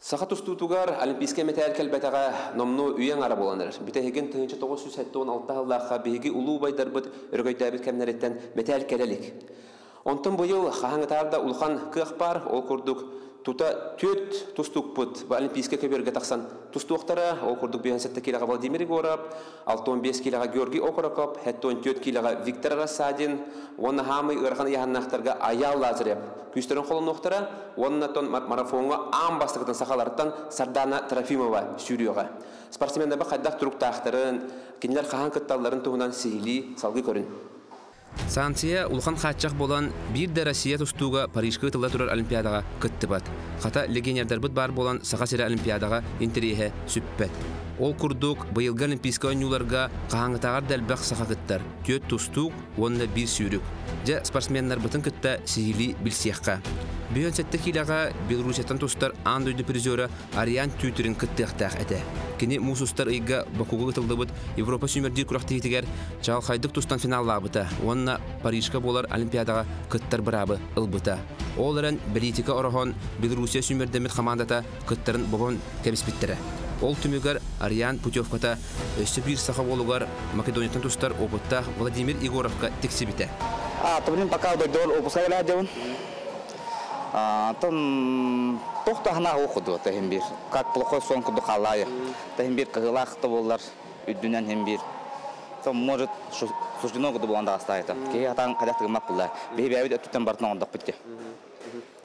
Саха тустуутугар олимпийскай мэтээл кэлбэтэҕэ номнуо үйэ аҥара буолан эрэр. Бүтэһигин 1976 сыллаахха биһиги улуу убайдарбыт өрөгөйдөөбүт кэмнэриттэн мэтээл кэлэ илик. Онтон быйыл хаһааҥҥытааҕар да улахан кыах баар, ол курдук тута түөрт тустуукпут олимпийскай көбүөргэ тахсан тустуохтара. Ол курдук 57 киилэҕэ Владимир Егоров, 65 киилэҕэ Георгий Окороков, 74 киилэҕэ Виктор Рассадин уонна хаамый ыарахан ыйааһыннаахтарга Айаал Лазарев күүстэрин холонуохтара уонна тон марафоҥҥа аан бастакытын сахалартан Сардана Трофимова сүүрүөҕэ. Спортсменнарба хайдах туруктаахтарын, кинилэр хаһан кытталларын туһунан сиһилии салгыы көрүн. Санкция улахан хааччах буолан, биир да Россия тустууга Парижка ыытылла турар Олимпиадаҕа кыттыбат. Хата, легионердарбыт баар буолан, Саха сирэ Олимпиадаҕа интэриэһэ сүппэт. Ол курдук, быйылгы Олимпийскай оонньууларга хаһааҥҥытааҕар да элбэх саха кыттар. Түөрт тустуук уонна биир сүүрүк. Дьэ, спортсменнарбытын кытта сиһилии билсиэххэ. Бүһүн сэттэ киилэҕэ Белоруссияттан тустар аан дойду призера Ариан Тютрин кыттыахтаах этэ. Кини муус устар ыйга Бакуга ытыллыбыт Европа сүүмэрдиир күрэхтэһиитигэр чаҕылхайдык тустан финаллаабыта уонна Парижка буолар Олимпиадаҕа кыттар быраабы ылбыта. Ол эрэн бэлиитикэ ороһон Белоруссия сүүмэрдэммит хамаандата кыттарын бобон кэбиспиттэрэ. Ол түмүгэр Ариан путевката өссө биир саха уолугар Македонияттан тустар опыттаах Владимир Егоровка тиксибитэ. А, то блин, пока дойдугар опуска кэлээдьэбин. Антон туох да санаа суох курдук иһин биир. Как плохой сон курдук хааллаайы. Иһин биир кыһыылаах да буоллар үрдүнэн иһин биир. То может суждено курдук буолан таҕыстаайыта. Киһи хатаан хайдах тыгыммат булла. Биһи бэйэбит өттүттэн барытын оҥордохпут дии.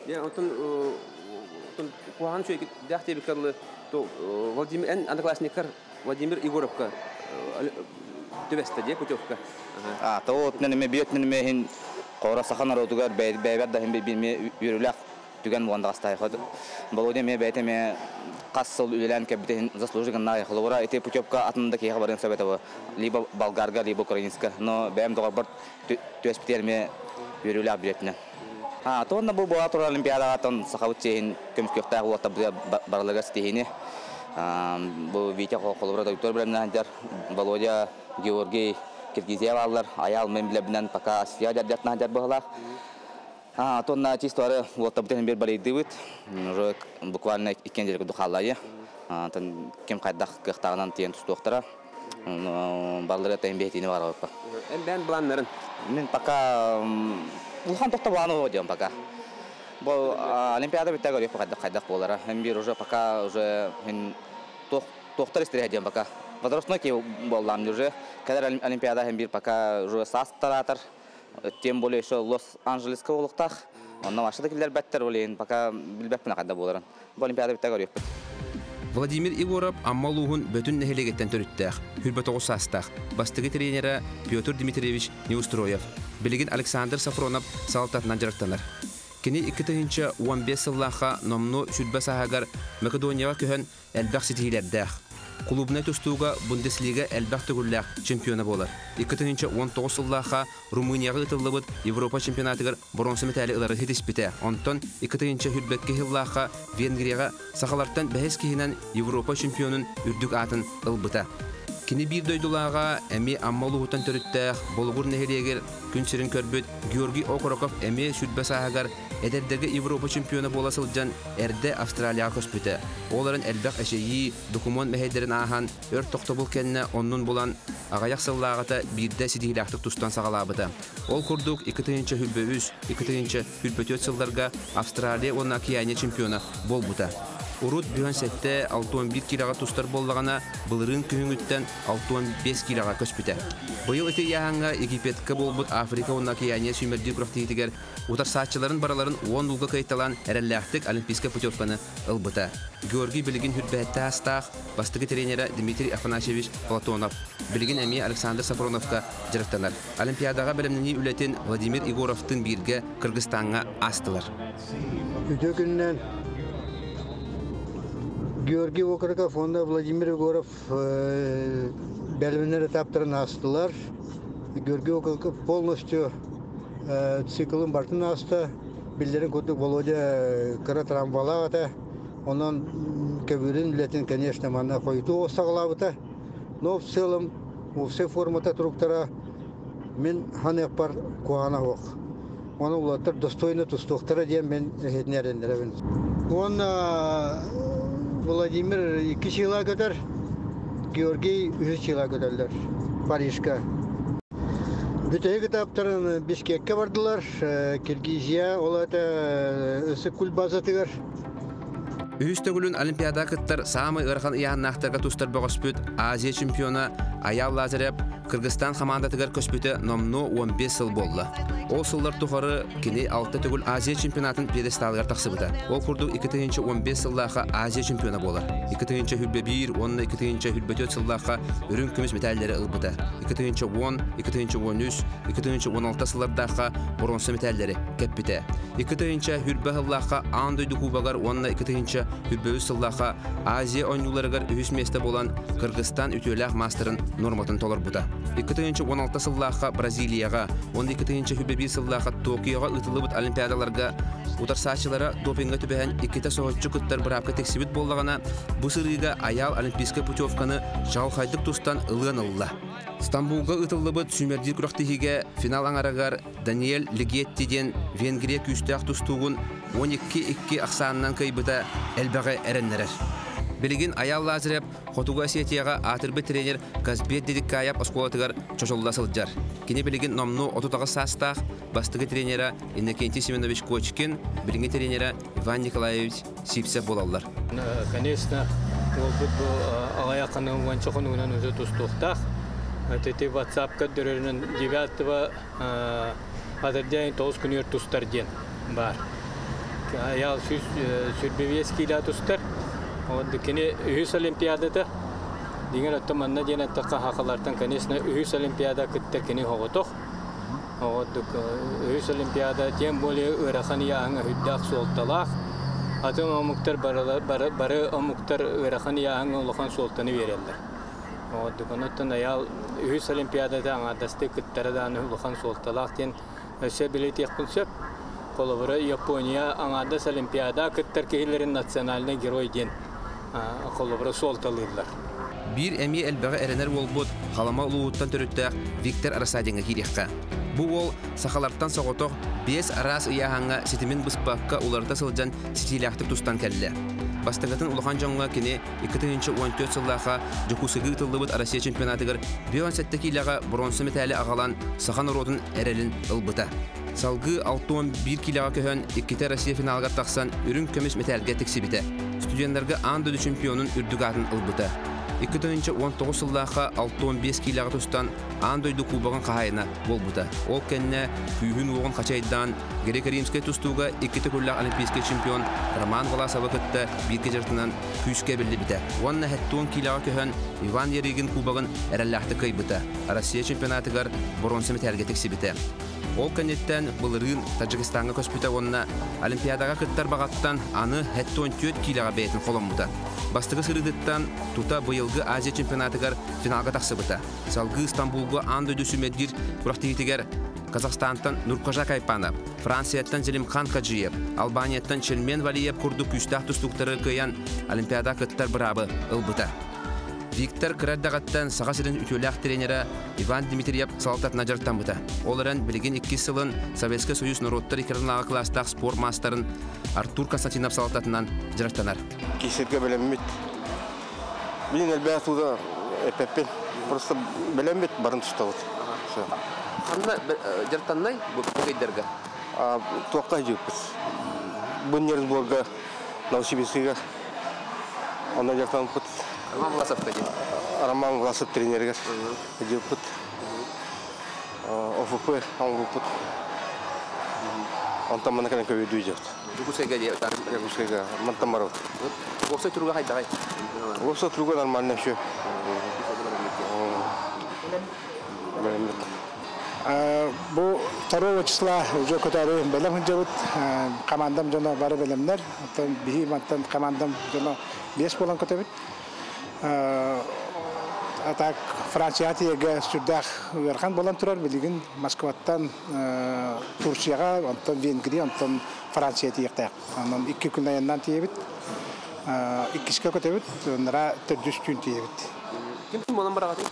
Дьэ, онтон куһаҕан үчүгэйдээх диэбиккэ дылы, то Владимир эн одноклассниктар Владимир Егоровка түбэстэ дии путевка. А, то отунан эме биотунан эме иһин хора саха народугар бэйбэр да иһин би үөрүүлээх түгэн буолан таҕыстаай. Володя эмиэ бэйэтэ эмиэ хас сыл үлэлээн кэлбитэ иһин заслужи гыннаай. Холобура ити путевка атын да киһиэхэ барыан сөп этэ либо болгарга, либо украинска. Но бэйэм доҕорбор түөспүтүгэр эмиэ үөрүүлээх билетинэн. А, туонна бу буола турар Олимпиадаҕа сахабыт чиэһин көмүскүөхтээх уолаттарбытыгар барыларыгар ситиһиини. Бу Витя холобура доктор бэлэмнэһэнтэр Володя, Георгий Киргизия бааллар. Айаал мен билэбинэн пока Асия дьардьатнаһандар быһалаах. А, туонна чисто уолаттарбытын бир барыйдыбыт. Уже буквально икки неделя курдук хааллайы. Ким хайдах кыахтааҕынан тиийэн тустуохтара. Баллары тайын бэһитини барабыппа. Эн бэйэн планнарын? Мин пока улахан тохто планы диэн пока. Бу Олимпиада бүттэ көрүөх хайдах хайдах буолара. Hem bir уже пока уже туохтар истириһэ диэн пока. Возрастной ки буоллаам уже. Кэлэр Олимпиада hem bir пока уже саас тараатар. Тем более еще Лос-Анджелеска буолуохтаах. Онно вообще да киллэрбэттэр ол пока билбэппин хайда буоларын. Бу Олимпиада бүттэ көрүөхпүт. Владимир Егоров Амма улууһун Бөтүн нэһилиэгиттэн төрүттээх, 29 саастаах, бастакы тренерэ Петр Дмитриевич Неустроев, билигин Александр Сафронов салалтатынан дьарыктанар. Кини 2015 сыллаахха номнуо сүүрбэ сааһыгар Македонияҕа көһөн элбэх ситиһиилэрдээх. Клубнай тустууга Бундеслига элбэх төгүллээх чемпиона буолар. 2019 сыллаахха Румынияҕа ыытыллыбыт Европа чемпионатыгар боруонса мэтээли ылары ситиспитэ. Онтон 2022 сыллаахха Венгрияҕа сахалартан бэһис киһинэн Европа чемпионун үрдүк аатын ылбыта. Кини биир дойдулааҕа эмиэ Амма улууһуттан төрүттээх Болугур нэһилиэгэр күн сирин көрбүт Георгий Окороков эмиэ сүүрбэ сааһыгар эдэрдэргэ Европа чемпиона буола сылдьан эрдэ Австралияҕа көспүтэ. Ол эрэн элбэх эчэйии, докумуон мэһэйдэрин ааһан өр тохтобул кэннэ оннун булан, аҕыйах сыллааҕыта биирдэ ситиһиилээхтик тустан саҕалаабыта. Ол курдук 2023, 2024 сылларга Австралия уонна Океания чемпиона буолбута. Урут бүһэн 7 61 киилэҕэ тустар буоллаҕына, былырыын күһүҥүттэн 65 киилэҕэ көспүтэ. Быйыл ити ыйааһыҥҥа Египетка буолбут Африка уонна Океания сүүмэрдиир күрэхтэһиитигэр утарсааччыларын барыларын 10 уулга кыайталаан эрэллээхтик олимпийскай путевканы ылбыта. Георгий билигин хүрбэһэтте аастаах бастакы тренерэ Дмитрий Афанасьевич Платонов. Билигин эмиэ Александр Сафроновка дьарыктанар. Олимпиадаҕа бэлэмнэнии үлэтин Владимир Егоровтыын бииргэ Кыргызстаҥҥа аастылар. Үтүө күнүнэн Георгий Окороков уонна Владимир Егоров бэлэмнэр этаптарын аастылар. Георгий Окороков полностью циклын бартын ааста. Биллэрин курдук Володя кыра трамвалаах этэ. Онон көбүрүн үлэтин, конечно, манна хойутуу саҕалаабыта. Но в целом все формата туруктара мин ханыахпар куһаҕана суох. Оны улаттар достойно тустуохтара диэн мен эһэтинэриннэрэбин. Уонна Владимир 2 сыла көтөр, Георгий 3 сыла көтөллөр Парижка. Бүтэһик этаптарын Бишкекке бардылар, Киргизия, ол это Ысык-Куль базатыгар. Үһүс төгүлүн Олимпиада кыттар саамай ыарахан ыйааһыннаахтарга тустар бөҕөспүт Азия чемпиона Аял Лазарев Кыргызстан хамаандатыгар көспүтэ номнуо 15 сыл буолла. Ол сыллар тухары кини 6 төгүл Азия чемпионатын пьедесталыгар тахсыбыта. Ол курдук 2015 сыллаахха Азия чемпиона буолар. 2021 уонна 2024 сыллаахха үрүҥ көмүс мэтээллэри ылбыта. 2010, 2013, 2016 сыллардаахха боруонса мэтээллэри кэппитэ. 2020 сыллаахха Аан дойду кубогар уонна 2023 сыллаахха Азия оонньууларыгар үһүс миэстэ буолан Кыргызстан үтүөлээх маастарын норматын толорбута. 2016 сыллаахха Бразилияҕа, 12 2021 сыллаахха Токиоҕа ыытыллыбыт Олимпиадаларга утарсааччылара допинга түбэһэн иккитэ соһуччу кыттар быраапка тиксибит буоллаҕына, бу сырыыга Аял олимпийскай путевканы чаҕылхайдык тустан ылыан ылла. Стамбулга ыытыллыбыт сүүмэрдиир күрэхтэһиигэ финал аҥарыгар Даниэль Лигетти диэн Венгрия күүстээх тустуугун 12-2 ахсаанынан кыайбыта элбэҕи эрэннэрэр. Билигин Аял Лазарев Хотугу Осетияҕа аатырбыт тренер Казбек Дедиккаев оскуолатыгар чочулла сылдьар. Кини билигин номнуо 38 саастаах, бастакы тренера Иннокентий Семенович Кочкин, билиҥҥи тренера Иван Николаевич Сивцев буолаллар. Конечно, уолбут бу аҕыйах уонча хонугунан уже тустуохтаах. Ити WhatsApp көрдөрөрүнэн 9 атырдьах 9 күнүгэр тустар диэн баар. Аял 125 кило тустар. Вот кини үһүс олимпиадата. Дигэн оттон манна диэн эттэххэ сахалартан, конечно, үһүс олимпиада кыттар кини соҕотох. Вот үһүс олимпиада, тем более ыарахан ыйааһыҥҥа сүрдээх суолталаах. Атын омуктар бары омуктар ыарахан ыйааһыҥҥа улахан суолтаны биэрэллэр. Вот онон Аял үһүс олимпиадата аҥаардастыы кыттара даҕаны улахан суолталаах диэн өссө бэлиэтиэхпин сөп. Холобура, Япония аҥаардас олимпиада кыттар киһилэрин национальный герой диэн холобура суолталыыллар. Биир эмиэ элбэҕи эрэнэр уолбут Халыма улууһуттан төрүттээх Виктор Рассадиҥҥа киириэххэ. Бу уол сахалартан соҕотох биэс араас ыйааһыҥҥа ситимин быспакка уларыта сылдьан ситиилээхтик тустан кэллэ. Бастакытын улахан дьоҥҥо кини 2014 сыллаахха Дьокуускайга ыытыллыбыт Россия чемпионатыгар 57 киилэҕэ бронза мэтээли аҕалан саха норуотун эрэлин ылбыта. Салгыы 61 киилэҕэ көһөн иккитэ Россия финалыгар тахсан үрүҥ көмүс мэтээлгэ тиксибитэ. Студеннарга аан дойду чемпионун үрдүк аатын ылбыта. 2019 сыллаахха 65 киилэҕэ тустан аан дойду кубогын хаһаайына буолбута. Ол кэннэ күүһүн-уоҕун хачайдаан греко-римскэй тустууга икки төгүллээх олимпийскай чемпион Роман Власовы кытта бииргэ дьарыктанан күүскэ эбиллибитэ. Уонна 70 киилэҕэ көһөн Иван Ярыгин кубогын эрэллээхтик кыайбыта. Россия чемпионатыгар боруонса мэтээлгэ тиксибитэ. Ол кэнниттэн былырыын Таджикистаҥҥа көспүтэ уонна Олимпиадаҕа кыттар баҕаттан аны 74 киилэҕэ бэйэтин холоммута. Бастакы сырыытыттан тута быйылгы Азия чемпионатыгар финалга тахсыбыта. Салгыы Стамбулга аан дойду сүүмэрдиир күрэхтэһиитигэр Казахстантан Нуркажа Кайпанов, Францияттан Зелимхан Хаджиев, Албанияттан Челмен Валиев курдук күүстээх тустууктары кыайан Олимпиада кыттар быраабы ылбыта. Виктор кыра эрдэҕиттэн Саха сирин үтүөлээх тренера Иван Дмитриев салалтатынан дьарыктаммыта. Ол эрэн билигин иккис сылын Советскай Союз норуоттар икки кылаастаах спорт маастарын Артур Константинов салалтатынан дьарыктанар. Киирсэргэ бэлэммит. Мин элбэҕи туда эппэппин. Просто бэлэммит барын тустабыт. Ханна дьарыктаннай бу ыйдарга? Туохха дьыппыт. Бу сборга Новосибирскига. Онно дьарыктаммыт. Роман Власовка диэн. Роман Власов тренеригэр дьыппыт. ОФП оҥорбуппут. Онтон манна кэлэн көбүдүү дьыппыт. Дьокуускайга диэн. Дьокуускайга мантан барабыт. Уопсай туруга хайдаҕый? Уопсай туруга нормально все. Бэлэммит. Бу 2 числа уже көтөөрү бэлэм сылдьабыт. Командам дьоно бары бэлэмнэр. Оттон биһи мантан командам дьоно биэс буолан көтөбүт. А так Франция тиийэргэ сүрдээх ыарахан буолан турар билигин Москваттан Турцияҕа, онтон Венгрия, онтон Франция тиийиэхтээх. Онон 2 күн айаннаан тиийэбит. Иккискэ көтөбүт, нара төрдүс күн тиийэбит. Ким ким буолан бараҕытый?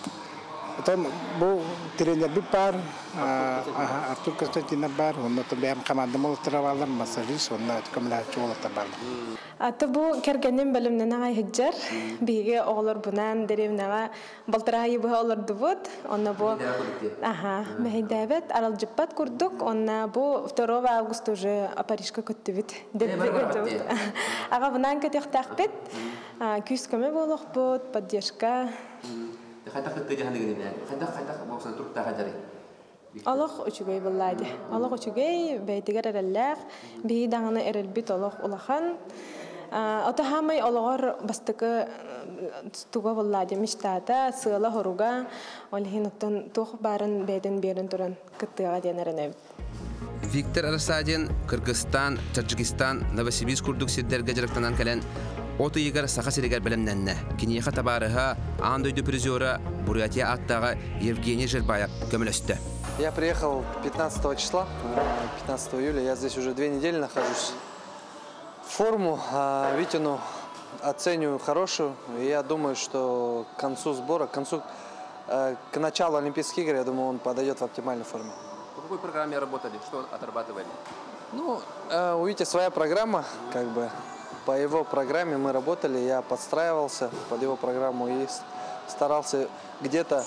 Отон бу тренербит баар, Артур Константинов баар, онно бэйэм командам уолаттара бааллар, массажист, онно көмөлөһөөччү уолаттар бааллар. Аты бу кэргэним бэлэмнэнэ аҕай сылдьар. Биһиги оҕолорбунаан дэриэбинэҕэ балтараа ыйы быһа олордубут. Онно бу аха мэһэйдээбэт, аралдьыппат курдук. Онно бу 2 августа уже Парижка көттүбүт. Аҕабынаан көтүөхтээхпит. Күүс-көмө буолуохпут, поддержка. Хайдах кытта дьаһаныгын хайдах хайдах буолсан туруктаах дьарый? Олох үчүгэй буолла дии. Олох үчүгэй, бэйэтигэр эрэллээх. Биһи даҕаны эрэлбит олох улахан. Ото хаамай олоҕор бастакы туга буолла дии мечтата, сыала-хоруга. Ол иһин оттон туох баарын бэйэтин биэрэн туран кыттыаҕа диэн эрэнэбит. Виктор Рассадин Кыргызстан, Таджикистан, Новосибирск курдук сирдэргэ дьарыктанан кэлэн, от ыйыгар Саха сиригэр бэлэмнэннэ. Киниэхэ табаарыһа, аан дойду призера Бурятия ааттааҕа Евгений Жербаев көмөлөстө. Я приехал 15 числа, 15 июля. Я здесь уже 2 недели нахожусь. Форму Витину оцениваю хорошую. И я думаю, что к концу сбора, к концу, к началу Олимпийских игр, я думаю, он подойдет в оптимальной форме. По какой программе работали? Что отрабатывали? Ну, у Вити своя программа, как бы. По его программе мы работали, я подстраивался под его программу и старался где-то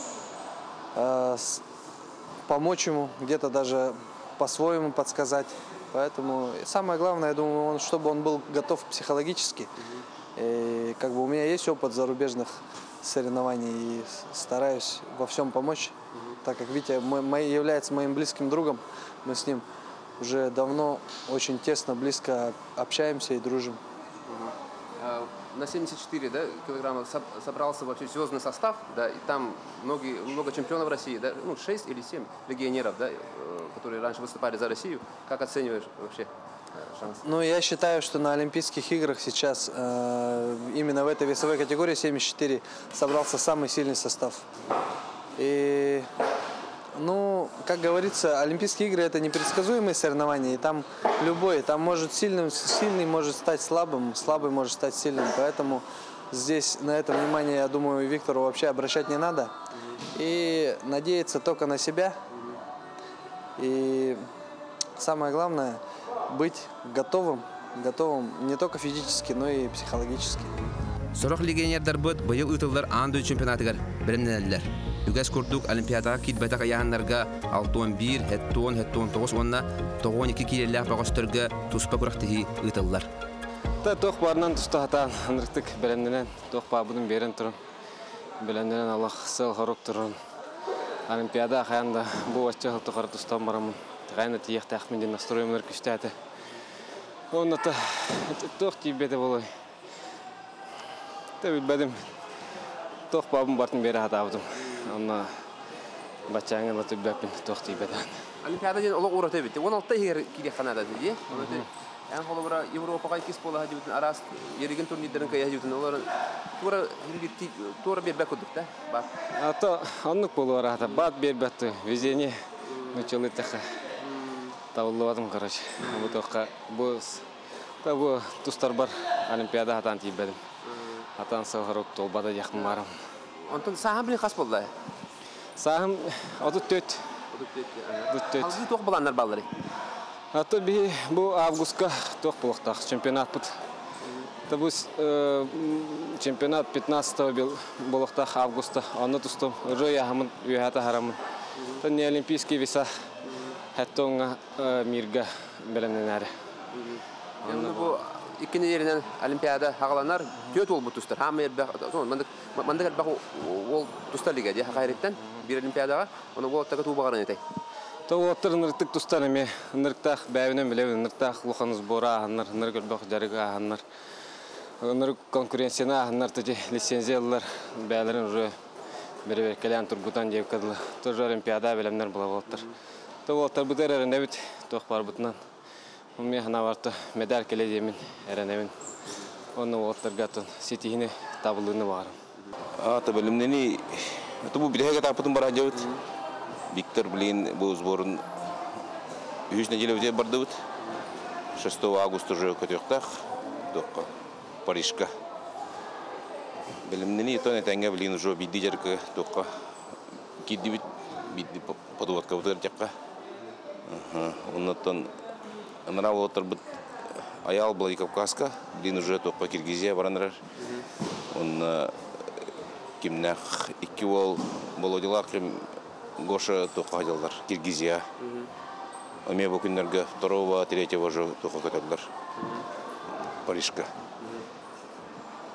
помочь ему, где-то даже по-своему подсказать. Поэтому самое главное, я думаю, чтобы он был готов психологически. И как бы у меня есть опыт зарубежных соревнований и стараюсь во всем помочь, так как Витя является моим близким другом, мы с ним уже давно очень тесно, близко общаемся и дружим. На 74, да, килограмма собрался вообще звездный состав, да, и там многие, много чемпионов России, да, ну, 6 или 7 легионеров, да, которые раньше выступали за Россию. Как оцениваешь вообще шанс? Ну, я считаю, что на Олимпийских играх сейчас именно в этой весовой категории 74 собрался самый сильный состав. И, ну, как говорится, Олимпийские игры – это непредсказуемые соревнования, и там любой, там может сильным, сильный может стать слабым, слабый может стать сильным, поэтому здесь на это внимание, я думаю, Виктору вообще обращать не надо. И надеяться только на себя. И самое главное – быть готовым, готовым не только физически, но и психологически. Сорох легионердарбыт быйыл ыытыллар аан дойду чемпионатыгар бэлэмнэнэллэр. Үгэс курдук Олимпиадаҕа киирбэтэх ыйааһыннарга 61, 70, 79 уонна 92 киилэлээх бөҕөстөргө туспа күрэхтэһии ыытыллар. Та туох баарынан туста сатаан, ынырыктык бэлэмнэнэн, туох баарбытын биэрэн туран, бэлэмнэнэн олох сыал-сорук туран. Олимпиада хайаан да бу бачча сыл тухары тустан бараммын. Хайаан да тиийиэхтээхпин диэн настройумнар күүстээх этэ. Онно та туох тиийбэтэ буолуой. Та билбэтим. Туох баарбын барытын биэрэ сатаабытым. Онно баччааҥҥа да билбэппин туох тиийбэтэ. Олимпиада диэн олох ураты эбит. 16 иһигэр киириэххэ наада дии. Эн холобура Европаҕа иккис буола сылдьыбытын араас еригин турнирдарын кыайа сылдьыбытын олор туора туора биэрбэт курдук да баар. А то оннук буолуо аата баат биэрбэт везение нучалы тэхэ табыллыбатым, короче. Бу туохха бу бу тустарбар Олимпиада сатаан тиийбэтим. Сатаан сыл-сорук туолбата диэхпин баарым. Онтон сааһыҥ билигин хас буолла? Сааһым 34. 34. Салгыы туох былааннар баалларый? А то би бу августка туох буолуохтаах чемпионатпыт. Та бу чемпионат 15 буолуохтаах августа. Онно тустум. Уже ыйааһыммын үөһэ таһаараммын. Та не олимпийский веса хэттоҥҥа мирга бэлэмнэнээри. Онно бу 2 нэдиэлэнэн Олимпиада саҕаланар, түөрт уолбут тустар. Хаама элбэх, маннык элбэх уол тустар лига дии хахайрыттан биир Олимпиадаҕа. Оны уолаттарга тугу баҕарыаҥ этэй? То уолаттар ынырыктык тустар эмиэ ынырыктаах бэйэбинэн билэбин ынырыктаах улахан сбора ааһаннар, ынырык элбэх дьарыгы ааһаннар, ынырык конкуренцияны ааһаннар тати лицензия ыллар бэйэлэрин уже бэрэбиэркэлээн тургутан диэбиккэ дылы тоже Олимпиада бэлэмнэр була уолаттар. То уолаттарбытыгар эрэнэбит туох баарбытынан. Мин санаабар медаль кэлиэ диэммин эрэнэбин. Онно уолаттарга ситиһиини табыллыыны баҕарабын. Ата бэлэмнэнии бу бүтэһик этаппытын бара сылдьабыт. Виктор билигин бу сборун үһүс неделя бардыбыт. 6 августа уже көтүөхтээх туохха Парижка. Бэлэмнэнии тон этэҥҥэ билигин уже биирдии дьарыкка туохха Киирдибит подводкабытыгар дьакка. Оннуттан анараа уолаттарбыт Аял Владикавказка, билин уже туохха Киргизия баран эрэр. Онно кимнээх икки уол Володялаах ким Гоша туохха сылдьаллар Киргизия. Эмиэ бу күннэргэ второго, третьего уже туохха көтөллөр Парижка.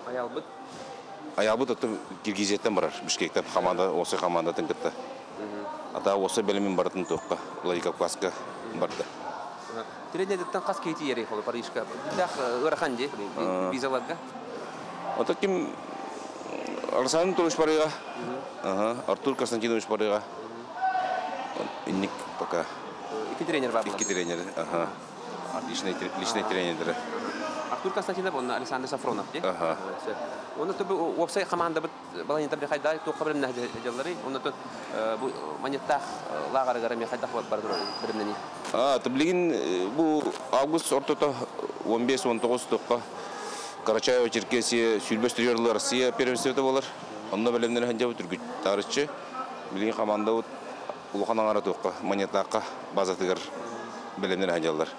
Аялбыт? Аялбыт оттон Киргизияттан барар, Бишкектен команда, осы командатын кытта. Ата осы бөлімін барытын туохха Владикавказка барды. Тренерден хас кейти ери холы Парижка. Бидах ырахан ди визаларга. Ото ким Александр Анатольевич барыга. Артур Константинович барыга. Инник пока. Икки тренер бар. Икки тренер, ага. Личный, личный тренер. Артур Константинов, он Александр Сафронов, ди? Ага. Оны төбө уопсай команда бит баланитар би хайда туохха билимнэ дьаллары. Оны то бу манеттах лагарыгар ми хайдах бар билимнени. А, билигин бу август ортото 15-19 туохха Карачаево-Черкесия сүүрбэ үс Россия первенствота болар. Онно бэлэмнэнэ сылдьабыт түргүт тарыччы. Билигин команда улахан аҥара туохха Манетака базатыгар бэлэмнэнэ сылдьаллар.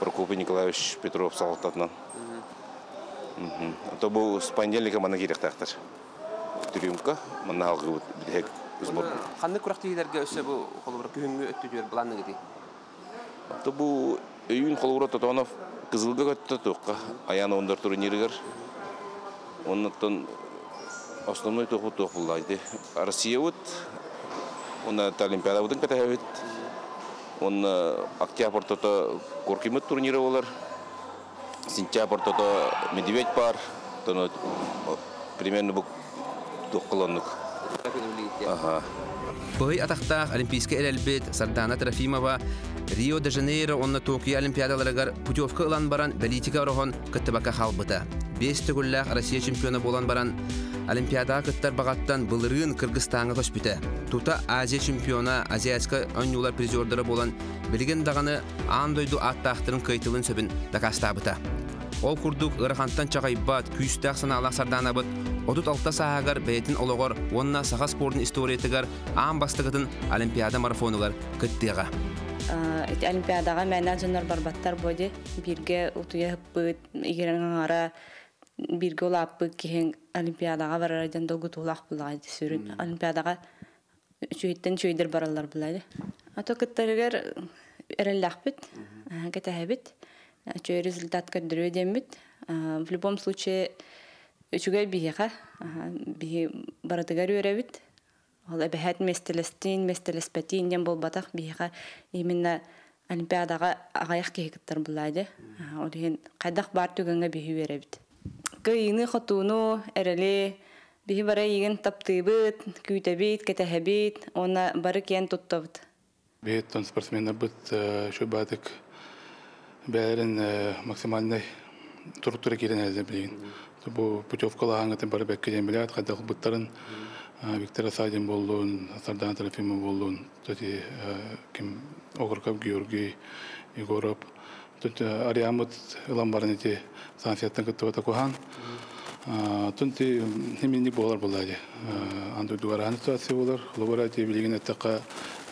Прокопий Николаевич Петров салалтатынан. То бу с понедельника манна киириэхтээхтэр. Трюмка, манна алгыбыт бүтэһик сбор. Ханнык күрэхтэһиилэргэ өссө бу холобура күһүҥҥү өттүтүгэр былаанныгытый? То бу өйүүн холобура Тотонов Кызылга көттө туохха Аян Ондар турнирыгар. Оннуттан основной туоху туох буллайды. Россия вот, он Олимпиада катаһабыт. Он октябрь тото Коркимыт турниры болар. Сентябрь тото Медведь пар. Тоно примерно бу туохколоннук. Ага. Быһый атахтаах Олимпийскай эрэлбит Сардана Трофимова Рио-де-Жанейро уонна Токио Олимпиадаларыгар путевка ылан баран бэлиитикэ ороһон кыттыбакка хаалбыта. Биэс төгүллээх Россия чемпиона буолан баран Олимпиадаҕа кыттар баҕаттан былырыын Кыргызстаҥҥа көспүтэ. Тута Азия чемпиона, азиатскай оонньуулар призердара буолан билигин даҕаны аан дойду ааттаахтарын кыайтылын сөбүн дакаастаабыта. Ол курдук ыарахантан чаҕыйбат, күүстээх санаалаах Сардаанабыт 36 сааһыгар бэйэтин олоҕор уонна саха спордун историятыгар аан бастакытын Олимпиада марафонугар кыттыаҕа. Ити Олимпиадаҕа мээнэ дьоннор барбаттар буо бииргэ утуйа сыппыт, игирэн аҥара бииргэ улааппыт киһиҥ Олимпиадаҕа барара диэн долгутуулаах буллаҕа сүрүн Олимпиадаҕа үчүгэйтэн үчүгэйдэр бараллар булла. А то кыттарыгар эрэллээхпит, кэтэһэбит, үчүгэй результат көрдөрүө диэммит. В любом случае үчүгэй биһиэхэ, биһи барытыгар үөрэбит. Ол эбэһээт миэстэлэстиин, миэстэлэспэтиин диэн буолбатах биһиэхэ именно Олимпиадаҕа аҕыйах киһи кыттар буллаа дии. Ол иһин хайдах баар түгэҥҥэ биһи үөрэбит. Кыайыыны, хотууну, эрэли биһи бары эйигин таптыыбыт, күүтэбит, кэтэһэбит уонна бары киэн туттабыт. Биһиттэн спортсменнарбыт шубатык бэйэлэрин максимальнай туруктара киирэн эрэллэр билигин. Бу путевкалааһыҥҥытын бары бэккэ диэн билээт, хайдах ылбыттарын Виктор Асадин буоллун, Сардана Трофимова буоллун, ким Огорков Георгий Егоров. Тут Ариамыт ылан баран ити санкцияттан кыттыбата куһаан. Тунти химинник буолар буолла. Андый дугараан ситуация буолар. Холобура ити билигин эттэххэ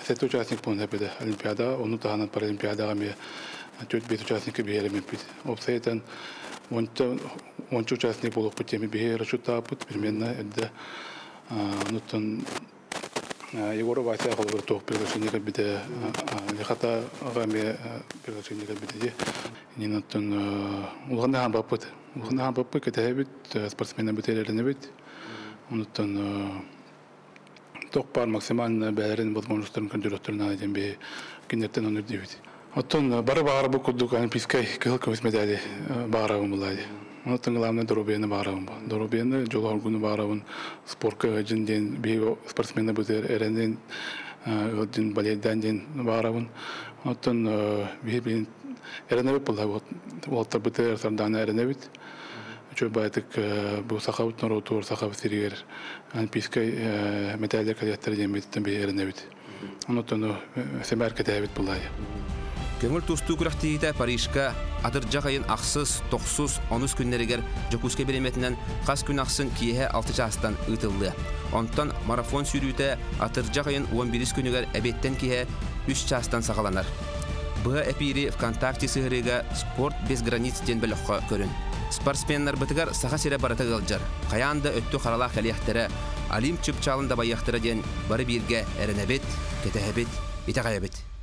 сэттэ участник буолан эппитэ. Олимпиада, ону таһынан Паралимпиадаҕа эмиэ 4-5 участникка биһиэрэммиппит. Уопсайынан 10 участник буолуохпут диэми биһи расчеттаабыт примерно эрдэ. Онуттан Егоров Вася холобур туох приглашение кэлбитэ, Лихата эмиэ приглашение кэлбитэ дии. Иннин улахан хаампаппыт. Улахан хаампаппыт кэтэһэбит, спортсменнарбыт эрэлэнэбит. Онуттан туох баар максимально бэйэлэрин возможностарын көрдөрүөхтэрин наада диэн биһи кинилэртэн ону ирдиибит. Оттон бары баҕарбыт курдук олимпийскай кыһыл көмүс медали баҕарабын булаа дии. Онтон главное доруобуйаны баҕарабын. Доруобуйаны, дьолу-соргуну баҕарабын. Спортка ыалдьын диэн биһиги спортсменнарбытыгар эрэнин ыалдьын балейдаан диэн баҕарабын. Оттон биһи билин эрэнэбит буолла уолаттарбытыгар Сардаана эрэнэбит. Үчүгэй баайдык бу сахабыт норуотугар, сахабыт сиригэр олимпийскай медаллар кэлиэхтэрэ диэн биһиги эрэнэбит. Онтон сэмээр кэтэһэбит булла. Көҥүл тустуу күрэхтэһиитэ Парижка атырдьах ыйын ахсыс, тохсус, онус күннэригэр Дьокуускай бириэмэтинэн хас күн ахсын киэһэ 6 чаастан ыытыллыа. Онтон марафон сүүрүүтэ атырдьах ыйын 11 күнүгэр эбиэттэн киэһэ 3 чаастан саҕаланар. Быһа эпиири ВКонтакте сыһыарыыга «Спорт без границ» диэн бөлөххө көрүн. Спортсменнарбытыгар Саха сирэ барыта ыалдьар. Хайаан да өттү харалаах кэлиэхтэрэ, Олимп чыпчаалын дабайыахтара диэн бары бииргэ эрэнэбит, кэтэһэбит, итэҕэйэбит.